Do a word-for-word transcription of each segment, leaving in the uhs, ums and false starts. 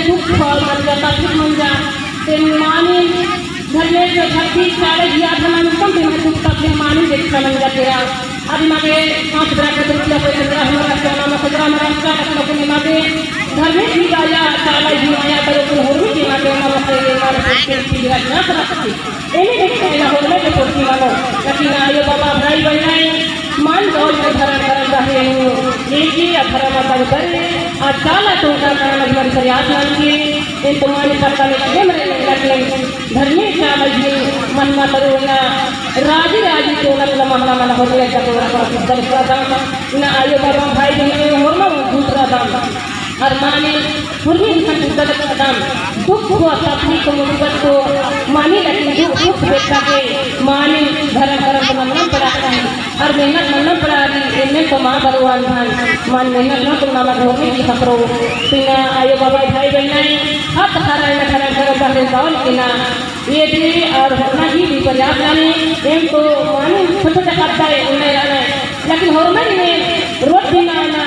दुख और मंजा, तकलीफ मंजा, ते मानिम धर्मेस भक्ति चाले जिया धर्म कम ते दुख तकलीफ मानिम देखा मंजा तेरा। अभी मागे पाँच बरस के रुपया पैसा तेरा हमारा सोना में सजरा में रास्ता तक लोगों ने मागे धर्मेस ही गाया, चाला ही माया करो तुम होरमी के मागे मारो से ये मारो से के पीड़ा ना करा सके। एने देखते ना होरमी के पोती मानो, लेकिन आयो बाबा भाई बहनाई, मान दौल में धरम करम रहे हूँ। एकी अधरम अदर करे, आ चाला टोंका करम अधरम प्रयास ननके, एन तो माने पत्ता में कदम रहे, लेकिन धर्मे चाला ही मन मा तरुना, राजी राजी टोना तला महला मन होले जब पर दर प्रदान, ना आयो बाबा भाई बहन होरमा दूसरा दान। अर माने हुरमी इंसान बुद्धा दत्तम दुख को तकलीफ को मुसीबत को माने, लेकिन दुख दुख बेटा के माने धरम करम को नमन पड़ा है। अर मेहनत नमन पड़ा रई, एन्ने तो मा बरुआन भान, मान मेहनत ना तो नामा घर में की खतरो। तिना आयो बाबा भाई बहनाई, हाथ हराई ना धरम करम बहरे जाओ लेकिन ना ये भी और होना ही भी प्रयास लाने, एम तो माने छोटे छोटे शब्द है, उन्हें लाने। लेकिन होरमर ने रोट भी ना आना,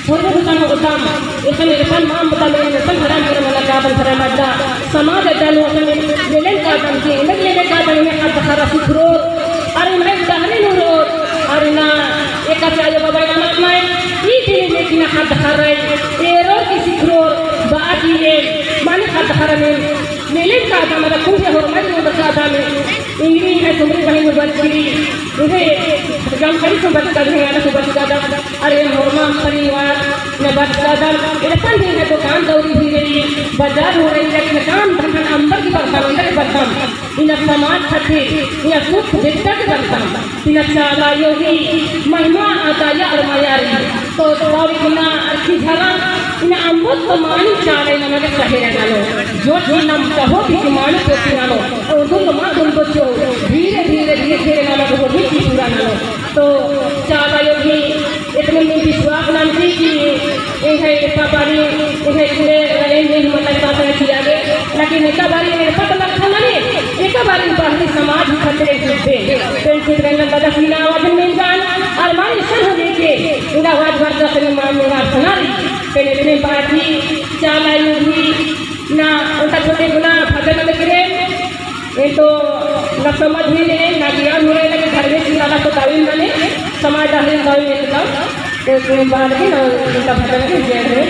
होरमर उतम उतम, इसन इरफान माम बता ले, इसन हराम कर मना का बन हराम अड्डा, समाज अड्डा लो, इसन लेलेन का बन के, इन्हें लेले का बन, इन्हें का बखरा सिखरो, और इन्हें उदाहरण रो, और ना, एक का चाहे बाबा का मत माय, ई दिन में कि ना हाथ धर रहे, एरो की सिखरो, बाकी ये, माने हाथ धर रहे, मेले का दाम, अदा कुंभे होरमर नू बरका दाम, इंगरी है सुमरी बहिन बरकी, उहे जानकारी से बरका दाम, आना से बरका दाम, अरे होरमा परिवार न बरका दाम, इरफान दिन है दुकान दौरी भी रही, बाजार हो रही, लेकिन काम धंधा अंबर की बरका, अंदर की बरका, इना समाज खातिर, इना सुख बेटा के बरका। इना चाला आयो ही महिमा अदाया और माया रई। तो तब इना अरखी झरा, इना अम्बोत तो मानिम चाला इना नगे सहेरा ननो। जो चीज नाम चाहो ती मानिम तो ती ननो। और तुम तो मा तुम तो चो, धीरे धीरे धीरे धीरे ननो तो भी की पूरा ननो। तो चाला आयो ही इतने में विश्वास ननती कि एंग्है एका बारी, एंग्है इतने रहे में मतलब साथ में किया गए। लेकिन एका बारी में पता लगता ना नहीं, एका बारी बाहरी समाज खतरे जुटते। तो इनके रंगन बदस मिला आवाज में जान, और मारे इसन हो लेके, इनका आवाज भर दस में मान मेरा सुना रही। तो इतने बात ही चाला आयो ही ना, उनका छोटे गुना भजन में गिरे। ये तो ना समझ ही नहीं, ना ज्ञान हो रहे, ना धर्मेस ही वाला तो दावी माने, समाज दावी दावी में तो, तो इसमें बाहर की ना, उनका भजन की जय हो।